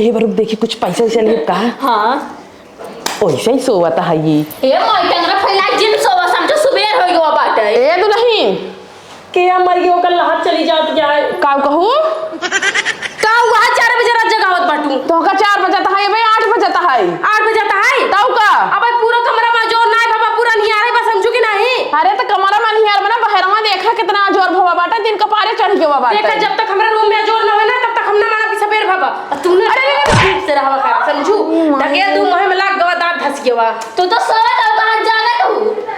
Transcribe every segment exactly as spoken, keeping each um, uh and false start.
ए बरुक, देखी कुछ पैसा वैसा लेब का? हाँ। ओइसे ही सोवत है ई। ए माई, टंगरा फैला जिन सोवा, समझो सुबेर होइ गवा बाटे। ए दुलहिन। के मर गयो, कल हाथ चली जात जाए। काऊ कहू? काऊ वहाँ चार बजे रात जगावत बाटू। तोहका चार बजत है, अबे आठ बजत है। आठ बजत है? तऊ का? अबे पूरा कमरा में जोर नाय बाबा, पूरा निहारे बा, समझू कि नहीं? अरे तो कमरा में निहार बना, बहरवा देखा कितना जोर भवा बाटे, दिन कपारे चढ़ गवा बाटे। देखा, जब तक हमरा रूम में जोर ना होए ना, तब तक हम ना मानब कि सबेर भवा। अब तू ना अरे, अरे, अरे। ठीक से रहवा कर, समझू? माई। ढकेल दू मुँह में लाग गवा, दाँत धस गवा। तू तो सोवत रहू, कहाँ जागत हू?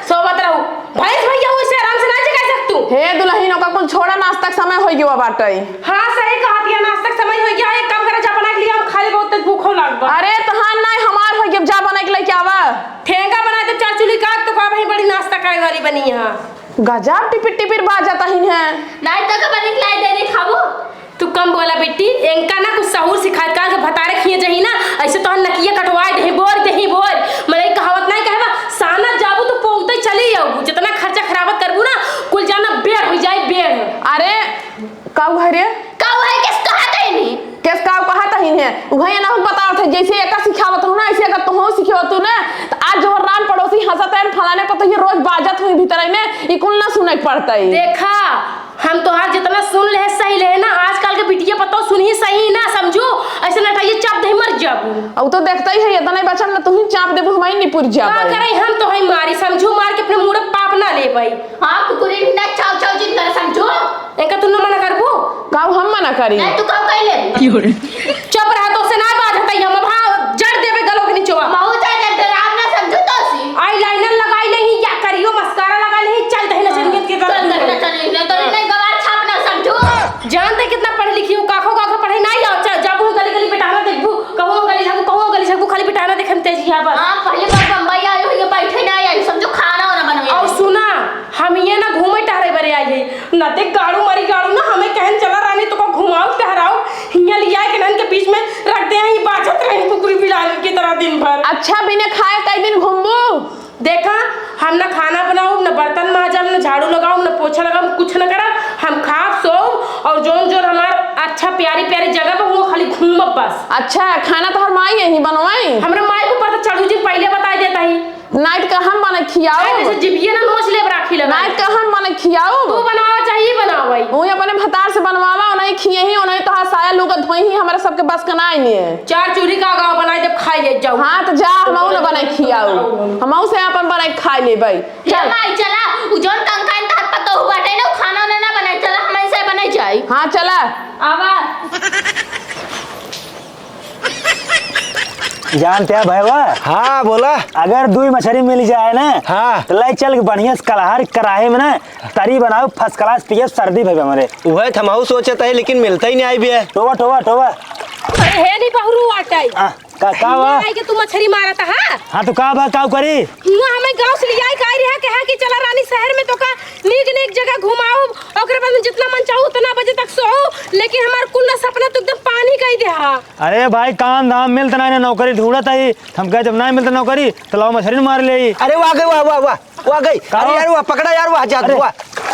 सोवत रहू। भैंस भैया हो, इसे आराम से ना जगा सकतू। हे दुलहिन, ओका कुल छोड़ा, नाश्ता के समय होइ गवा बाटे। हाँ, सही कहत हिया, नाश्ता के समय होइ गवा। एक काम करा, जा बना के लिया, हम खा लेबो, ओते भूखो लागबा। अरे, तहार नाय, हमार होइ गवा, जा बना के लेके आवा। ठेंगा बना दे, चार चूल्ही काट, तो का भाई बड़ी नाश्ता करे वाली बनी है। गजब टिपिर टिपिर बाजत हिन है। नाय तो का बनी के लाई दे दे खाबू। तू कम बोला बेटी, इनका ना कुछ सहूर सिखाए, काल के भतारे खिए जही ना, ऐसे तोहर नकिया कटवाए देही, बोर देही, बोर। मने कहावत नहीं कहवा, सानत जाबू तो पोंगते चली आऊ, जितना खर्चा खराबत करबू ना, कुल जाना बेड़ हो जाए, बेड़। अरे, काऊ है रे? काऊ है, किस कहत है नी? किस काऊ कहत ही है? उहे ना हम बतावत है, जैसे एका सिखावत हूँ ना, ऐसे अगर तुहूँ सिखावत हूँ ना, तो आज जो रान पड़ोसी हंसत है, फलाने पर तो ये रोज बाजत हुई भीतर है ने, ई कुल ना सुने पड़ता है। देखा, हम तोहार जितना सुन ले सही ले ना, आजकल के बिटिया पतो सुनही सही ना समझू, ऐसे नटाइए चाप दही मर जाबू। अब तो देखते ही है, इतना ही बचन में तू ही चाप देबू, हम ही निपुर का जाबे। करे हम तो है मारी समझू, मार के अपने मुड़ पाप ना ले भाई। हाँ, कुकुरी भी ना चाव चाव जिन कर समझू। इनका तू न मना करबू? काऊ हम मना करी? नहीं, तू काऊ कह ले? चुप रहा, तो से ना बात हटाई, हम अब हाँ जड़ देबे गलो के नीचवा। महू चाहे जड़ दे, राम ना समझू तो सी। Eyeliner लगाई नहीं, या करियो, mascara लगाई नहीं, चल दही नचनियत के चल तरफ। दही नचनियत के तरफ, नहीं गवार छाप ना समझू। जानते कितना पढ़े लिखी हूँ, काखो काखो पढ़े नहीं आओ, चल, जाबू गली गली पिटाना देखबू, कहूँ गली झाकू, कहूँ गली झाकू, खाली पिटाना देखे में तेजी है बस। हाँ, पहले बार बम्बई आई हो, ये बैठे नहीं आई, समझो खाना वाना बनवे और आई। सुना, हम ये ना घूमे टहरे बरे आई है, ना ते गाड़ू मारी गाड़ू ना, हमें कहन चला रानी तो को घुमाओ टहराओ, हियाँ लिया के नन के बीच में रख दे हैं, ये बाजत रहे कुकुरी बिलान की तरह दिन भर। अच्छा, बिना खाए कई दिन घूमबू? देखा, हम ना खाना बनाउब, ना बर्तन माजब, ना झाड़ू लगाउब, ना पोछा लगाउब, कुछ ना करब। हम खाब, सोउब और जौन जौन हमार अच्छा प्यारी प्यारी जगह बा, वो खाली घूमब बस। अच्छा, खाना तोहर माई यही बनवाई? हमरा माई को पता चढ़ू जी, पहले बताई देता ही। नाइट का हम बना खियाउब? अरे, जैसे जिभिये ना नोच लेब राखी लगा। नाइट का हम बना खियाउब? तू बनावा चाहे बनावे। वो अपने भतार से बनवावा, उन्हें खिए ही, उन्हें तोहार साया लुगा धोई ही, हमरा सबके बस का नाई नहीं है। चार चूल्ही का आगा बनाई देब, खाई ले जाओ। हाँ, तो जा, हमहू ना बनाई खियाऊ। हमहू से अपन बनाई खाई लेबै। ए चल। माई, चला, उ जौन कंकाइन तहार पतोहू बाटे ना, उ खाना उना ना बनाई, चला, हमही से बनाई जाई। हाँ, चला। आवा। जानते हैं भैया? हाँ, बोला। अगर दुई मछरी मिल जाए ना, हाँ। तो लाई चल के बढ़िया से कलहार कराहे में ना, तरी बनाओ, first class पिए, सर्दी भइबे हमरे। उहे त हमहू सोचत है, लेकिन मिलत ही नहीं आई बिया। टोवा, टोवा, टोवा। अरे हे नहीं बहुरू आटाई। आ, का, का बा? आई के तू मछरी मारत हा? हाँ, तो का बा, का करी? हुआ हमें गाँव से लियाई के आई रहा, कहा कि चला रानी शहर में तो का नीक नीक जगह घुमाओ, ओकरे बाद में जितना मन चाहो उतना बजे तक सोओ, लेकिन हमार कुल सपना तो एकदम पानी कई दे हा। अरे भाई, काम धाम मिलत ना, नौकरी ढूंढत ही, हम कहे जब ना मिलत नौकरी, तो लाओ मछरी मार ले। अरे वाह गई, वाह, वाह, वाह। वाह गई। का अरे हो? यार, वाह, पकड़ा यार, वाह, जादू, अरे, वाह।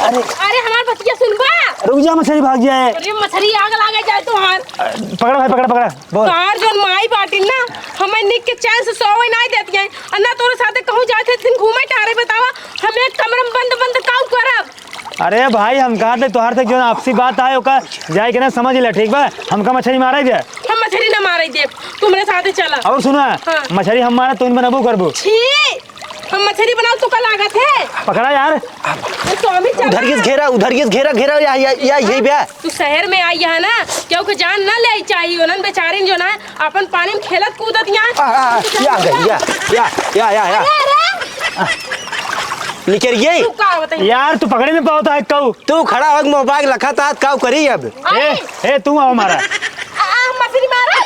अरे। अरे, हमार बतिया सुनबा? रुक जा, मछरी भाग जाए। अरे, मछरी आग लागे जाए तोहार। अ, पकड़ा भाई, पकड़ा, पकड़ा। बोल। तोहार जौन माई बाटी ना, हमें निक के चैन से सोवे नाई देती है। और ना तोरे साथे कहूँ जाए थे, दिन घूमे टहरे, बतावा, हम एक कमरे में बंद, बंद काऊ करब? अरे भाई, हम कहा थे तोहार तक जौन आपसी बात आए, ओका जाए के ना समझ ले, ठीक बा? हमका मछरी मारे दे। हम मछरी ना मारे देब, तू हमरे साथे चला। और सुना, हाँ। मछरी हम मारा, तू इन बनाबो करबो। छी! हम मछरी बनाओ तो का लागत है? पकड़ा यार। तो स्वामी चला। उधर ये घेरा, उधर ये घेरा, घेरा, या, या, या, यही बे। तू शहर में आई है ना, केहू के जान ना ले आई चाहिए, उन्हन बेचारिन जो ना अपन पानी में खेलत कूदत यहाँ। आ, आ, आ, या गई, या, या, या, या, या। अरे, अरे। निकल गई। तू का बताई? यार, तू पकड़े में पावत है कऊ। तू खड़ा होके मोबाइल रखा था, काऊ करी अब? ए, ए, तू आओ मारा। आ, आ, मछली मारा।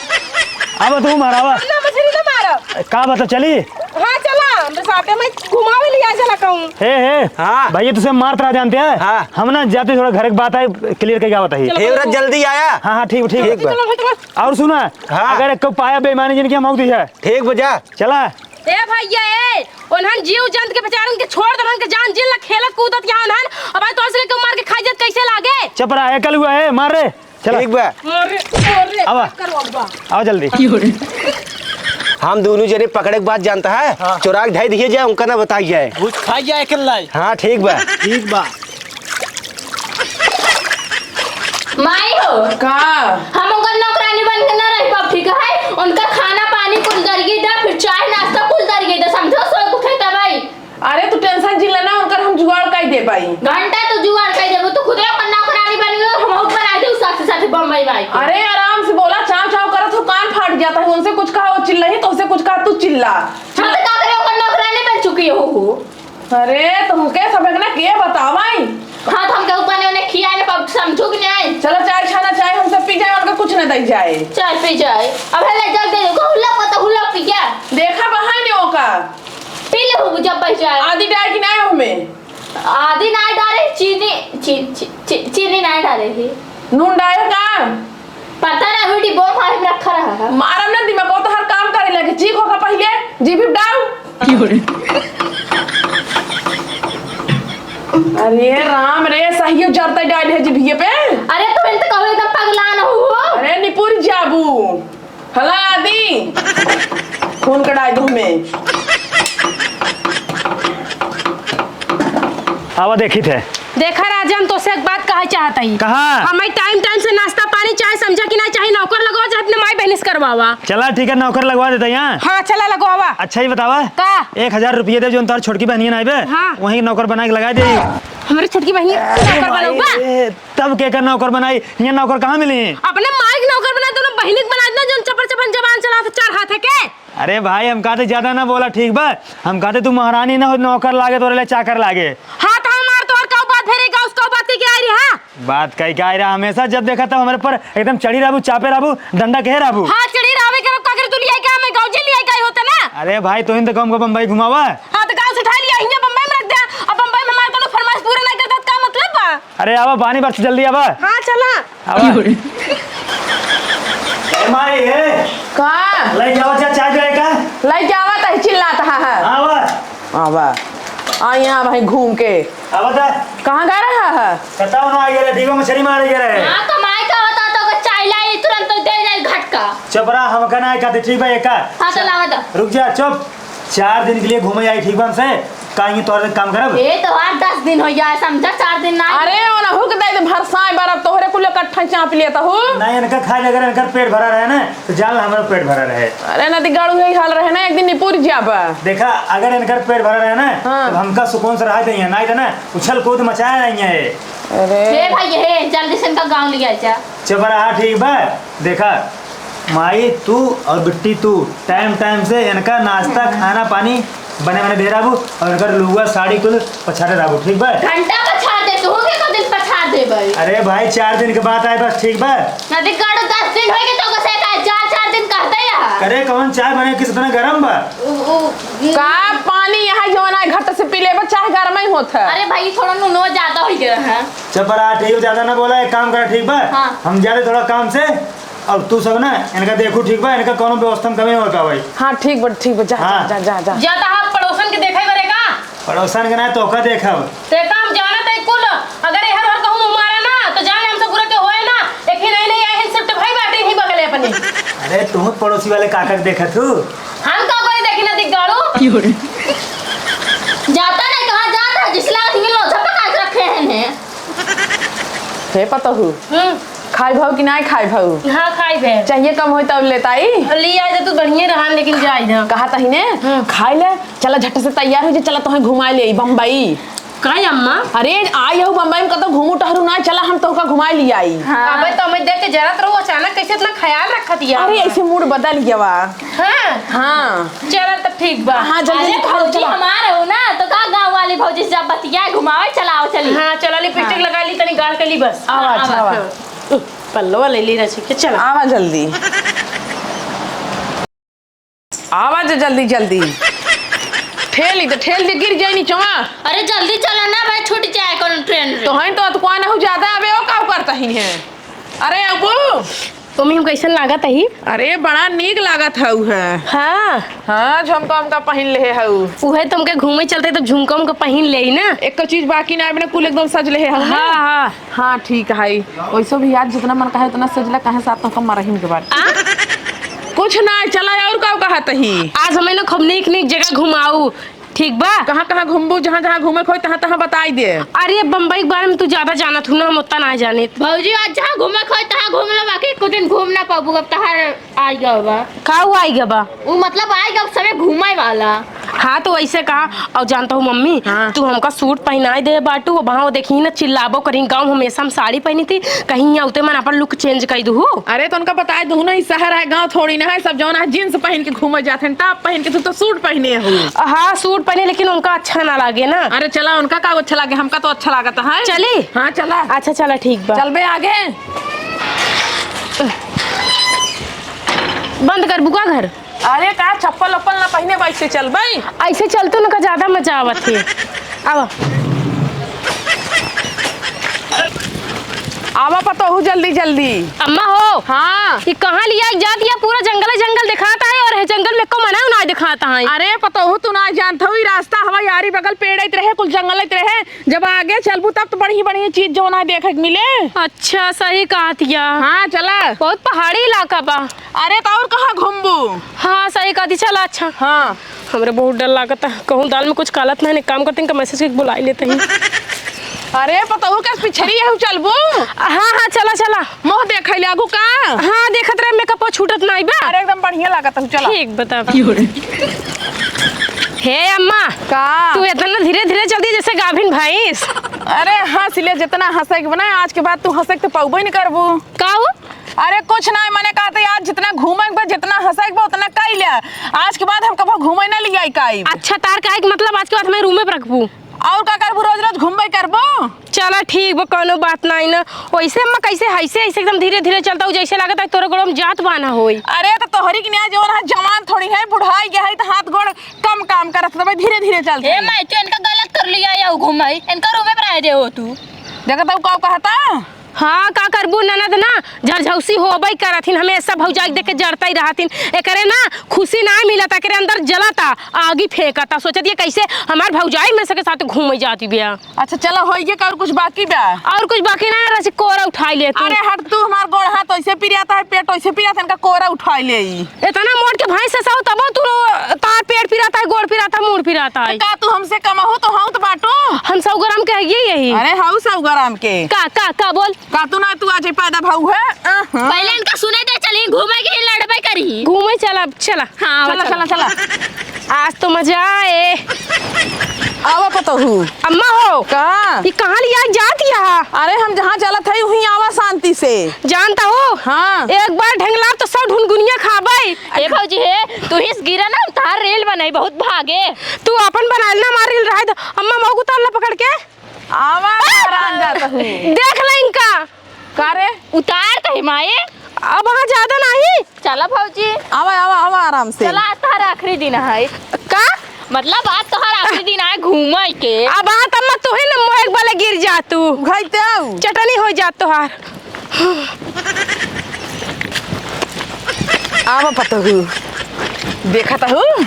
अब तू मारा, अब। ना, मछली ना मारा। का बता, चली? हाँ, चला, हमरे साथे में घुमावे लिया चला कहूँ। हे, हे। हाँ। भैया, तुसे मारत रहा जानते हैं? हाँ। हम ना जाते, थोड़ा घर की बात है, clear करके आवत है। चलो, हे, चलो। जल्दी आया। हाँ, हाँ, ठीक, ठीक। ठीक बा। चलो, चलो। और सुना, हाँ। अगर एक पाया बेईमानी जिनकी हम आउती है। ठीक बजा। चला। ए भैया, ए, उन्हन जीव जंत के बेचारन के छोड़ दे, उन्हन के जान जिन ला खेलत कूदत यहाँ उन्हन, अब आज तोहसे लेके मार के खाई जात कैसे लागे? चुप रहा, एकल हुआ है, मार रे। चला। ठीक बा। अरे, अरे, आवा। करो अब्बा। आवा जल्दी। हम दुनों जने पकड़े के बाद जानता है, हाँ। चोरा के धई दिए जाए, उनका ना बताई जाए। घूस खाई जाए के लाई। हाँ, ठीक बा। ठीक बा। माई हो। का? हम उनकर नौकरानी बन के ना रह पाब, ठीक है? उनका खाना पानी कुल दरिए दा, फिर चाय नाश्ता कुल दरिए दा, समझो? सोए के उठे तब आई। अरे तू tension जिन ले ना, उनकर हम जुगाड़ कई देबई। घंटा तू जुगाड़ कई देबू, तू खुदे अपन नौकरानी बन गई, हम बहुत बनाई देबू साथे साथे बम्बई माई के। अरे आराम से बोला, चाव चाव करत हो, कान फाट जाता है, उनसे कुछ कहा वो चिल्लाई, तो उनसे कुछ कहा तू चिल्ला। हाँ, तो का करे, ओकर नौकरानी बन चुकी हो, हो। अरे, तुमके सब एक ना के बतावाई? हाँ, तो हमके ऊपर ने उन्हें खियाए ना, पब समझू कि नहीं? चलो, चाय छाना, चाय हम सब पी जाए, उनका कुछ ना दई जाए। चाय पी जाए। अब है ले, जल्दी, हुल्ला पता, हुल्ला पी जा। देखा बहाई ने ओका। पी ले, हो, जब बह जाए। आदि डाल कि नहीं हमें? आदि नहीं डाले, चीनी, ची-, ची-, ची-, चीनी नहीं डाले ही। नून डाल का? पता ना, हुई डिब्बो में रखा रहा है। मारम ना दिमाग, वो तो हर काम करे लगे। चीख होगा पहिले, जीभी डाल। अरे राम रे, सहियो जरते डाल है जीभिए पे। अरे तुम इन तो कहो एकदम पगला न हो। अरे निपुर जाबू। हला आदि। खून कढ़ाई दो हमें। आवा देखी थे। देखा राजा, हम तोसे एक बात कहे चाहत हई। कहा? हमें time time से नाश्ता पानी चाय समझा कि ना, चाहे नौकर लगवा, चाहे अपने माई बहन से करवावा। चला ठीक है, नौकर लगवा देते हैं। हाँ, चला लगवावा। अच्छा ही बतावा। का? एक हजार रुपये दे, जो तोहर छोटकी बहनिया ना आइबे, हाँ। वहीं नौकर बना के लगा दे। हमारी छोटकी बहनिया अरे नौकर भाई, बनौबा? ए, तब के का नौकर बनाई? ये नौकर कहाँ मिली? अपने माई के नौकर बना, दोनों बहनी के बना देना, जो चपर चपन जबान चला तो चार हाथ है के। अरे भाई, हम कहते ज्यादा ना बोला, ठीक बा? हम कहते तू महारानी ना हो, नौकर लागे, तोरे लिए चाकर लागे। हाँ, तो हमार तोहर का बात फेरे का, उसका बात के क्या आई रही, हाँ? बात कही का आई रहा, हमेशा जब देखा तब हमरे पर एकदम चढ़ी रहबू, चापे रहबू, डंडा कहे रहबू। हाँ, चढ़ी रहबे करब, का करे तू लिया क्या, मैं गौजी लिया क्या होता ना? अरे भाई, तोहिन तो कम को बम्बई घुमावा। हाँ, तो गाँव से उठा लिया, हियाँ बम्बई में रख दे, अब बम्बई में हमारे कोनो फरमाइश पूरा नहीं करता, तो का मतलब बा? अरे आवा, बानी बस जल्दी आवा। हाँ, चला। आवा। ए माई, ए। का? लई जावा जा, चाय पिए का? लई जावा, तही चिल्लात हा, हा। आवा। आवा। आ यहाँ भाई घूम के। आवा ता। कहाँ गा रहा है? बताओ ना, ये रे, दीवा मछली मारे गए रहे। हाँ, कमाई का होता तो ओकर चाय लाई, तुरंत तो दे जाए घटका। चुप रहा, हमका ना कहते, ठीक बा, एका। हाँ, तो लावा ता। रुक जा, चुप। चार दिन के लिए घूमे आई, ठीक बा, हमसे? का ये तोहरे काम करब? ए, तो आठ दस दिन हो जाए, समझा, चार दिन ना। अरे, ओनहु के दे दे भरसाए बरफ, तोहरे कुल इकट्ठा चाप लेता हूँ। नहीं, इनका खाए, अगर इनकर पेट भरा रहे ना, तो जान ला, हमारा पेट भरा रहे। अरे, नदी गाड़ू यही हाल रहे ना, एक दिन निपुर जाबा। देखा, अगर इनकर पेट भरा रहे ना, हाँ। तो हमका सुकून से रहा देंगे, नहीं तो ना, उछल कूद मचाया नहीं है। अरे। हे भाई, हे, जल्दी से इनका गाँव लिया जा। चुप रहा, ठीक बा। देखा, माई तू और बिट्टी तू टाइम टाइम से इनका नाश्ता, खाना, पानी बने बने दे रहबू और इनकर लुआ साड़ी कुल पछारे रहबू, ठीक बा? घंटा पछार दे, तू के को दिन पछार दे भाई। अरे भाई, चार दिन के बात आए बस, ठीक बा? नदी गाड़ू दस दिन होइगे तो कसे का चार, चार दिन कहते या। अरे कौन चाय बने, किस इतना गरम बा? उ, उ, का पानी यहाँ जौन आए घट से पी लेबा, चाहे गरम ही होत है। अरे भाई, थोड़ा नुनो ज्यादा हो गया है। चुप रहा, ठीक, ज्यादा ना बोला, एक काम कर, ठीक बा? हाँ। हम जा रहे थोड़ा काम से, और तू सब ना इनका देखू, ठीक बा? इनका कोनो व्यवस्था में कमी ना हो पावे। हाँ, ठीक बा, ठीक बा, जा, हाँ। जा, जा, जा, जा। ज्यादा हम पड़ोसन के देखे बरे का? पड़ोसन के ना, तोका देखब। ते काम जाना तई कुल, अगर एहर ओहर कहूँ मुँह मारा ना, तो जान ले हमसे बुरा के होए ना। एक ही नहीं, नहीं आए हैं, शिफ्ट भाई बाटे ही बगले अपने। अरे, तू पड़ोसी वाले काका के देखत हूँ। हम का कोई देखी ना दिख गाड़ू। जाता नहीं, कहाँ जाता है? जिस लाख में लोचा पका के रखे हैं ने। हे पतहू, हम्म। खाई भाऊ कि नाय खाई भाऊ? हाँ, खाई भे। चाहिए कम होई तब लेताई? ले आए तो तू बढ़िया रहा, लेकिन जाई ना। कहा तही ने, हम्म। खाई ले, चला झट से तैयार हो जा, चला तोहे घुमाए ले आई बम्बई। काहे अम्मा? अरे, आई हो बम्बई में कतो घूमू टहरू ना, चला हम तोहका घुमाए ले आई। हाँ। अबे तो हमें देख के जरा तो अचानक कैसे इतना ख्याल रखत या अरे, अम्मा? ऐसे मूड बदल गया बा। हाँ। हाँ। चला तो ठीक बा। हाँ, जल्दी अरे, निकल, भौजी चला। हमार हो ना, तो का गाँव वाली भौजी से जब बतिया घुमावे चलाओ चली। हाँ, चला लिपस्टिक हाँ। लगा ली, तनी गाढ़ कर ली बस। आवा, हाँ, अच्छा, आवा। आवा। उह, पल्लवा ले ली रह के, चला। आवा जल्दी। आवा जा जल्दी, जल्दी। ठेली तो ठेल दे, गिर जाई नीचवा। अरे जल्दी चला ना भाई, छूट जाए कौन ट्रेन रे। तो हैं तो अतुआ ना हो ज्यादा, अबे वो का करता ही है। अरे अबू, मम्मी, हम कैसन लागत ही? अरे, बड़ा नीक लागत हऊ है। हाँ। हाँ, झुमका उमका पहिन लेहे हऊ। उहे तुमके घूमे चलते तो झुमका उमका पहिन लेई ना। एको चीज बाकी ना, अपने कुल एकदम सज लेहे हऊ ना। हाँ, हाँ। हाँ, ठीक है। वैसे भी आज जितना मन कहे उतना सजला, काहे साथ तो कम मरहिम के बाटे। आ? कुछ ना, चला और का कहत ही? आज हमें ना खूब नीक नीक जगह घुमाऊ। ठीक बा? कहाँ, कहाँ घूमबू? जहाँ, जहाँ घूमे के होई, तहाँ, तहाँ बताई दे। अरे, बम्बई के बारे में तू ज्यादा जानत हूँ ना, हम उतना ना जाने। भौजी, आज जहाँ घूमे के होई, तहाँ घूम लो, बाकी एको दिन घूम ना पाबू, अब तहार आई गवा बा। का हुआ आई गवा बा? उ मतलब आई गवा समय घूमे वाला। हाँ, तो वैसे कहा, और जानत हूँ मम्मी, हाँ। तू हमका सूट पहिनाई दे बाटू, वहाँ देखी ना चिल्लाबो करी, गाँव हमेशा हम साड़ी पहिनी थी, कहीं यहाँ उते मन अपन look change कर दू हो। अरे, तो उनका बताई दू ना, ई शहर है, गाँव थोड़ी ना है, सब जौन है jeans पहिन के घूमे जात हैं, top पहिन के, तू तो सूट पहिने हो। हाँ, सूट पहिने, लेकिन उनका अच्छा ना लागे ना। अरे चला, उनका का अच्छा लागे, हमका तो अच्छा लागत है। चली? हाँ, चला। अच्छा, चला, ठीक बा। चलबे आगे। बंद करबू का घर? अरे का चप्पल उप्पल ना पहिने, ऐसे चलबे? ऐसे चलते उनका ज्यादा मजा आवत है। आवा। आवा पतोहू, जल्दी जल्दी। अम्मा हो। हाँ। ये कहाँ लिया जात, या पूरा जंगल जंगल दिखाता है और है जंगल में को मना ना दिखाता है। अरे पतोहू, तू ना जानत हो, ई रास्ता हवा यारी बगल पेड़ इत रहे, कुल जंगल इत रहे। जब आगे चलबू तब तो बढ़िया बढ़िया चीज जौन है देखे के मिले। अच्छा, सही कहत या। हाँ, चला। बहुत पहाड़ी इलाका बा। अरे तो और कहाँ घूमबू? हाँ, सही कहती, चला। अच्छा। हाँ। हमरे बहुत डर लागत है, कहूँ दाल में कुछ कालत नहीं, काम करते इनका message करके बुलाई लेते हैं। अरे पतोहू के पिछड़ी है, चलबू? हाँ, हाँ, चला, चला। मुँह देखे ले आगू का? हाँ, देखत रहे, makeup छूटत नहीं बा। अरे एकदम बढ़िया लागत है, चला। ठीक बता। हे अम्मा। का? तू इतना धीरे धीरे चलती जैसे गाभिन भैंस। अरे हंस ले, जितना हंसे के बना, आज के बाद तू हंसे के तो पौबे नहीं करबू। का हो? अरे कुछ ना, मने कहते आज जितना घूमे के बा, जितना हंसे के बा, उतना कई ले। आज के बाद हम कबो घूमे ना लियाई काई। अच्छा, तार काहे के मतलब आज के बाद हमें रूमे पर रखबू? और का करबू, रोज रोज घूमबे करबू? चला ठीक बा, कोनो बात नहीं ना। वैसे अम्मा कैसे हैसे ऐसे एकदम धीरे धीरे चलता हूँ, जैसे लागत है तोरे गोड़ में जात बाना होई। अरे तो तोहरी के न्याय जवन है, जवान थोड़ी है, बुढ़ाई गया है तो हाथ गोड़ कम काम करत, तो भाई धीरे धीरे चलते ए हैं। माई, तू इनका गलत कर लिया या घूमाई, इनका रूमे पर आए दे हो तू। देखत हूँ का कहता। हाँ, का करबू ननद ना, झरझौसी होबई करथिन, हमेशा भौजाई के देख के जरतई रहथिन। एकरे ना खुशी ना मिलता, एकरे अंदर जलता, आगी फेंकता। सोचत ये कैसे हमार भौजाई में सके साथ घूमे जाती बिया। अच्छा चला, होइगे का, और कुछ बाकी बा? और कुछ बाकी ना, रस कोरा उठाई ले तू। अरे हट तू, हमार गोड़ हाथ ऐसे पिराता है, पेट ऐसे पिराता है, इनका कोरा उठाई ले ई। इतना मोट के भैंस से सौ तबो तू तार पेट पिराता है, गोड़ पिराता है, मूड़ पिराता है। का तू हमसे कम हो तो हऊ तो बाटू। हम सौ ग्राम के हइये यही। अरे हऊ सौ ग्राम के। का, का, का बोल? का तू ना तू आज पैदा भाऊ है? अहं। पहले इनका सुने दे, चली घूमे के लड़बे करी। घूमे चला, चला। हाँ, चला, चला। चला, चला। आज तो मजा आए। आवा पतोहू। अम्मा हो। का? ये कहाँ लिया जात यहाँ? अरे हम जहाँ चलत है वहीं आवा शांति से। जानता हो? हाँ। एक बार ढेंगला तो सौ ढुनगुनिया खाबे। ए भौजी हे, तू ही गिरा ना, हम तार रेल बनाई, बहुत भागे। तू अपन बना लेना, हमार रेल रहे दो। अम्मा मऊ को उतार ला पकड़ के। आवा, आ! हरान जात हूँ। देख ले इनका। का रे? उतार तो ही माए। अब हाँ ज्यादा नहीं। चला भौजी। आवा, आवा, आवा आराम से। चला, आज तोहार आखिरी दिन है। का? मतलब आज तोहार आखिरी दिन है घूमे के। अब हाँ तब मैं तू ही न मोहे के बले गिर जा तू। घाई ते आऊ। चटनी हो जा तोहार। आवा पतहू। देखत हूँ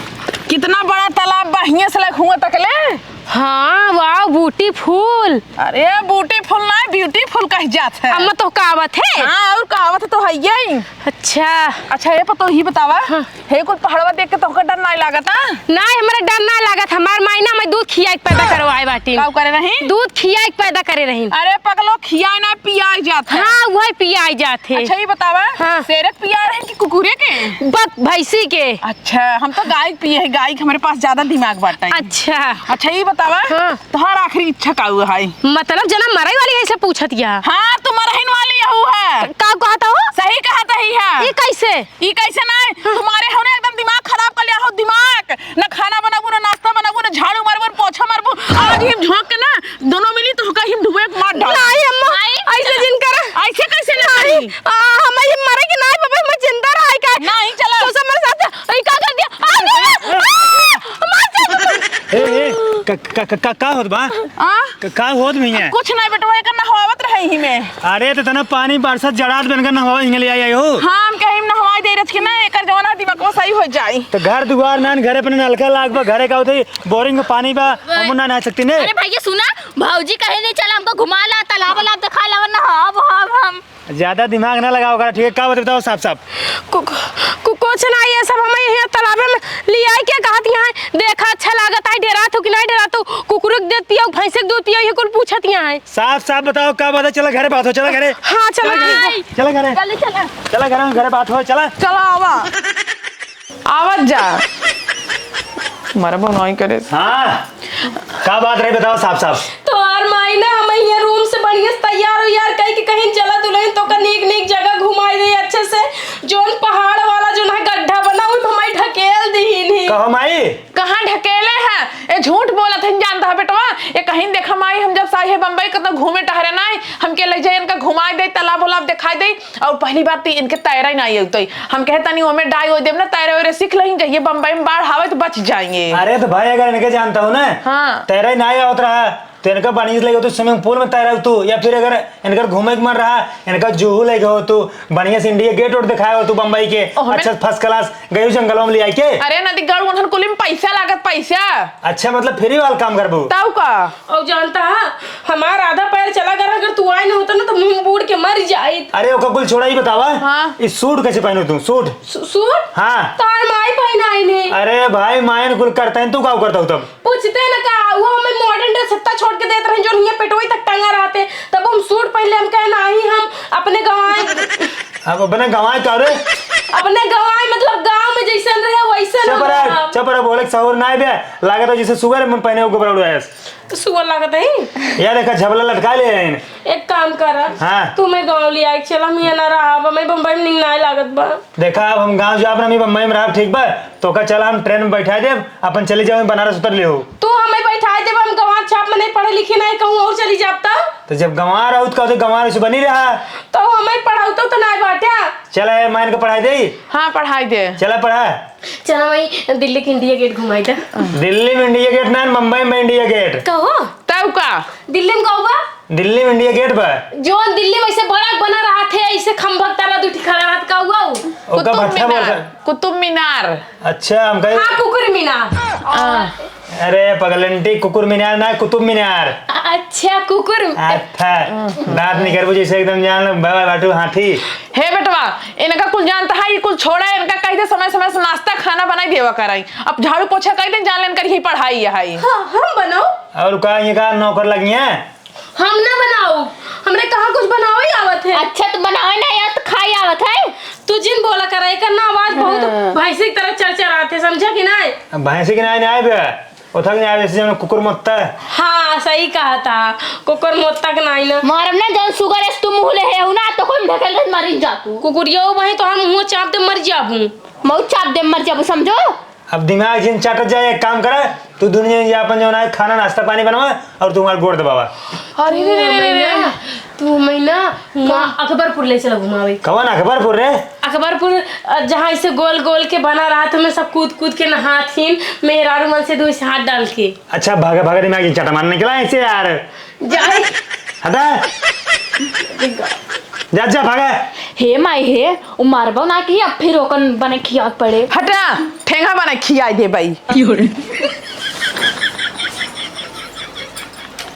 कितना बड़ा तालाब बा, हियाँ से लेके हुआँ तक ले। हाँ, wow, beautiful। अरे, beautiful ना, beautiful कह जात है। अम्मा तो कहावत है। हाँ, और कहावत तो है यही। अच्छा। अच्छा, ये पतो ही बतावा, हाँ। हे कुल पहाड़वा देख के तोहका डर नाई लागत, हाँ? नाई, हमरा डर ना लागत। हमार माई ना हमें दूध खिया के पैदा करवाए बाटी। का करे रही? दूध खिया के पैदा करे रही। अरे पगलो, खिया ना, पिया जात है। हाँ, वही पिया जात है। अच्छा, ये बतावा, हाँ। शेर के पिया रही कि कुकुरे के? बक, भैंसी के। अच्छा, हम तो गाय के पिए है, गाय के हमारे पास ज्यादा दिमाग बाटे। अच्छा। अच्छा, ये बतावा, हाँ। तोहार आखिरी इच्छा का हुआ है? मतलब जना मरई वाली है, ऐसे पूछत या? हाँ, तू मरहिन वाली हऊ है। का कहत हो? सही कहत ही है। ई कैसे? ई कैसे ना? हाँ। तुम्हारे हो ना एकदम दिमाग खराब कर लिया हो, दिमाग। ना खाना बनाबू, ना नाश्ता बनाबू, ना झाड़ू मारबू, ना पोछा मारबू। आज ही हम झोंक के ना दोनों मिली तो होगा ही हम धुएं के मार डाल। नहीं अम्मा, नहीं। ऐसे जिन कर। ऐसे कैसे ना नहीं। करी? आ, हम ये मरे के नहीं बाबा, हम जिंदा रहे का? नहीं, चला। तो सब मेरे साथ, ई का कर दिया? आ, आ, आ, मार दे। ए, ए, का, का, का, का, का होत बा? आ? का, का होत भैया? कुछ नहीं बेटवा, एकर नहवावत रहे। यही में। अरे, तो तना पानी बरसात जड़ात बनकर नहवा हिंगे ले आई, आई हो। हाँ, हम कहीं नहवाई दे रहे थे ना, एकर जवाना दिमाग को सही हो जाई। तो घर दुआर नान, घरे अपने नलका लाग बा, घरे का होते, बोरिंग में पानी बा, हम ना नहा सकती ने। अरे भैया सुना, भौजी कहीं नहीं चला, हमको घुमा ला, तालाब वालाब दिखा ला, वरना हम, हम, हम। ज्यादा दिमाग ना लगाओ करा, ठीक है? का बात बताओ साफ साफ। कु-, कु-, कुछ ना, ये सब हमें यहाँ तालाबे में लियाई के कहत यहाँ है, देखा अच्छा लागत है, डेरात हो कि नहीं डेरात हो, कुकुर के दूध पियो, भैंस के दूध पियो, ये कुल पूछत यहाँ है। साफ साफ बताओ का बात है, चला घरे बात हो, चला घरे। हाँ, चला चला घरे। घरे, चला घरे। जल्दी चला। चला घरे, घरे बात हो, चला। चला आवा। आवत जा। मरबो नहीं करे। हाँ, का बात रही बताओ साफ साफ। तोहार माई ना हमें ये रूम से बढ़िया से तैयार हो यार, कही कि कहीं चला दुल्हन तो का नीक नीक जगह घुमाई दे अच्छे से, जोन पहाड़ वाला जो ना गड्ढा बना हुई हमारी ढकेल दी ही नहीं। कहो माई। कहाँ ढकेले है? ए झूठ बोलत है जानता है बेटवा। ए कहीं देखा माई, हम जब साहे बम्बई कतना घूमे टहरे ना, हमके ले जाए इनका घुमाई दे, तालाब उलाब दिखाई दे। और पहली बात तो इनके तैरा ही नहीं होता है। हम कहे तनी ओमे डाई हो देब ना, तैरे वैरे सीख लेंगे, जइए बम्बई में बाढ़ आवे तो बच जाएंगे। अरे तो भाई, अगर इनके जानता हूँ ना, हाँ। तैरा ही नहीं आवत रहा, तो इनका बढ़िया से लेके तू स्विमिंग पूल में तैरा तू, या फिर अगर इनकर घूमे के मन रहा, इनका जुहू लेके हो तू, बढ़िया से इंडिया गेट उट दिखाए हो तू बम्बई के, ओह, हमें अच्छा फर्स्ट क्लास गयू जंगलों में ले आई के। अरे नदी गढ़ उन्हन कुली में पैसा लागत, पैसा। अच्छा, मतलब फ्री वाला काम करबू? ताऊ का? और जानता है, हमार आधा पैर चला गया, अगर तू आए ना होता ना तो मुंह बूड़ के मर जाइत। अरे ओका कुल छोड़ा, ही बतावा। हाँ। ई सूट कैसे पहनो तू? सूट? सू-, सूट? हाँ। तार माई पहनाई नहीं। अरे भाई, मायन कुल करता है, तू का करता हो तब? पूछते ना का, वो हमें मॉडर्न ड्रेस इतना छोड़ के देत रहे जो नहीं पेटोई तक टंगा रहते, तब हम सूट पहन ले, हम कहे नहीं, हम अपने गंवाए। अब अपने गंवाए का रे? अपने गंवाए मतलब गांव में जैसन रहे वैसन चुप हम रह, रहब। चुप रह, बोले के सहूर ना बे। लागत है जैसे सुअर मन पहने हो कपड़ा उड़ाएस। तो सुअर लागत है। यार, एक झबला लटका ले हैं। एक काम कर, हाँ। तू मैं गाँव ले आए, चल हम यहाँ ना रहा, हमें बम्बई में नीक ना लागत बा। देखा, अब हम गाँव जाब ना, हम बम्बई में रहब, ठीक बा? तो का चला हम ट्रेन में बैठा देब, अपन चली जाओ बनारस उतर ले हो। तू हमें बैठा देब, हम गंवार छाप में नहीं पढ़े लिखे नहीं, कहूँ और चली जाब तब। तो जब गंवार रहू तो कहते गंवार से बनी रहा। तो हमें पढ़ाऊ तो, तो नहीं बाटे। चला ए, मायन के पढ़ाई दे। हाँ, पढ़ाई दे। चला पढ़ा। चला वही दिल्ली के इंडिया गेट घुमाई दे। दिल्ली में इंडिया गेट ना, मुंबई में इंडिया गेट। कहो? तब का? दिल्ली में कहो बा? दिल्ली में इंडिया गेट बा। जो दिल्ली में ऐसे बड़ा बना रहा थे, ऐसे खंभा की तरह दू ठिकाना रहा था, का हुआ वो? ओका कुतुब भट्ठा बोल मीनार, रहा। कुतुब मीनार। अच्छा, हम कहे हाँ, कुकुर मीनार। हाँ। अरे पगलंटी, कुकुर मीनार ना, कुतुब मीनार। अच्छा, कुकुर। अच्छा, दांत निकरबू जैसे एकदम जान लो, बा-, बाटू हाथी। हे बेटवा, इनका कुल जानता है, ये कुल छोड़ा, इनका कह दे समय समय से नाश्ता खाना बनाई देवा कराई। अब झाड़ू पोछा कह दे, जान लेन करी पढ़ाई है। हाँ, हम बनाओ। और का, ये का नौकर लगी हैं? हम ना बनाऊ, हमरे कहाँ कुछ बनावे ही आवत है। अच्छा, तो बनावे ना यार, तो खाई आवत है। तू जिन बोला करा, एकर ना आवाज बहुत हाँ। भैंसी की तरह चरचरात है, समझा कि नहीं? अब भैंसी के नाई नहीं आए बे, ओथक नहीं आए, जैसे जौन कुकुर मोत्ता है। हाँ, सही कहा था, कुकुर मोत्ता के नाई ना। मारब ना, जौन सुगर है, तू मुँह ले है ना, तो कोई ढकेल के मारी जा तू। कुकुरिया वही तो हम मुँह चाप दे मर जाबू। मऊ चाप दे मर जाबू, समझो। अब दिमाग जिन चाटत जाए, एक काम करा, तू दुनिया में जा अपन जौन है खाना नाश्ता पानी बनवा और तू हमार गोड़ दबावा। अरे रे रे रे रे रे। तू हमें ना वहाँ अकबरपुर ले चला घुमावे। कौन अकबरपुर रे? अकबरपुर, अ, जहाँ ऐसे गोल गोल के बना रहा था, मैं सब कूद कूद के नहात हिन, मेहरारू मन से दो ऐसे हाथ डाल के। अच्छा, भागा भागा, दिमाग जिन चाटा मारने निकला ऐसे यार। जाए। हटा। जा, जा, भागा। हे माई हे, उ मारबो ना कि अब फिर ओकन बने खियावत पड़े। हटा, ठेंगा बने खियाई दे बाई।